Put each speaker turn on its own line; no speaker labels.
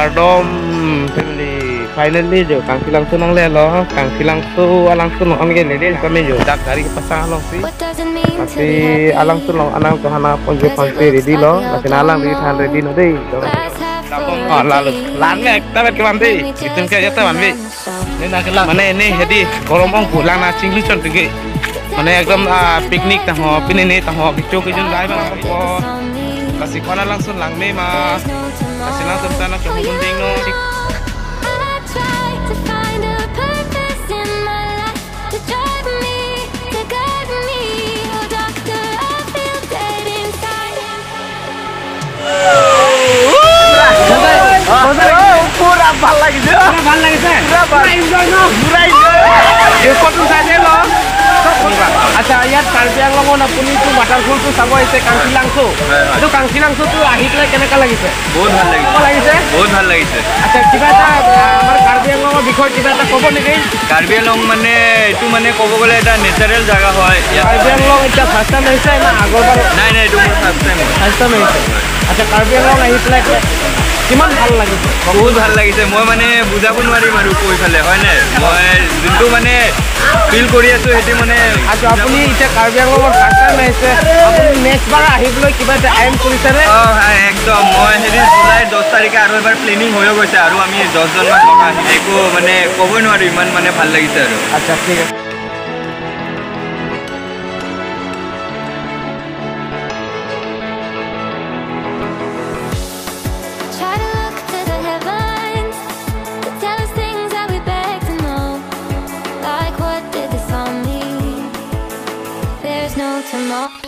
Kardom family finally jo kangsi langsung nang lelo kangsi langsung langsung nang gini deh kami jo dak dari pasang long sih pasti alang tuh long anang tuh hana ponjo pasti ready lo masih nalang di tahan ready no deh oh lalu lan mek tapi kemanti itu kayak jatuh manbi মানে এনে হেদি গরম অং ভোলা না চিংলি চন টিকে মানে একদম picnic তাহ পিনে তাহ কিছু কিছু যাই বা kasi kona langsung langme ma kasi langsung tanah ke bunding no.
পুরা ভাল লাগিছে
ভাল লাগিছে
পুরা এনজয় ন পুরা এনজয়
ফটো চাইছে ল। আচ্ছা ইয়াত কাৰ্বি আংলঙত আপুনি তো ৱাটাৰফলটো চাব আহিছে কাংচিলাংচু, এইটো কাংচিলাংচুটো আহি পেলাই কেনেকুৱা লাগিছে?
বহুত ভাল লাগিছে।
লাগিছে
বহুত ভাল লাগিছে।
আচ্ছা কিবা এটা আমাৰ কাৰ্বি আংলঙৰ বিষয়ে কিবা এটা ক'ব নেকি?
কাৰ্বি আংলং মানে এইটো মানে ক'ব গ'লে এটা নেচাৰেল জেগা হয়।
কাৰ্বি আংলং এতিয়া ফাৰ্ষ্ট টাইম আহিছে না আগৰবাৰ?
নাই নাই এইটো মোৰ ফাৰ্ষ্ট টাইম।
ফাৰ্ষ্ট টাইম আহিছে। আচ্ছা কাৰ্বি আংলং আহি পেলাই কিমান ভাল লাগিছে?
বহুত ভাল লাগিছে। মই মানে বুজাব নোৱাৰিম আৰু কৈ পেলাই হয় নাই, মই যোনটো মানে ফিল কৰি আছোঁ সেইটো মানে।
আচ্ছা আপুনি এতিয়া কাৰ্বি আংলঙত ফাৰ্ষ্ট টাইম আহিছে, আপুনি নেক্সট বাৰ আহিবলৈ কিবা এটা এম কৰিছেনে?
অঁ একদম, মই হেৰি জুলাই 10 তাৰিখে আৰু এবাৰ প্লেনিং হৈও গৈছে আৰু আমি 10জনমান লগ আহিম। একো মানে ক'বই নোৱাৰোঁ, ইমান মানে ভাল লাগিছে আৰু।
আচ্ছা ঠিক আছে।
Tomorrow.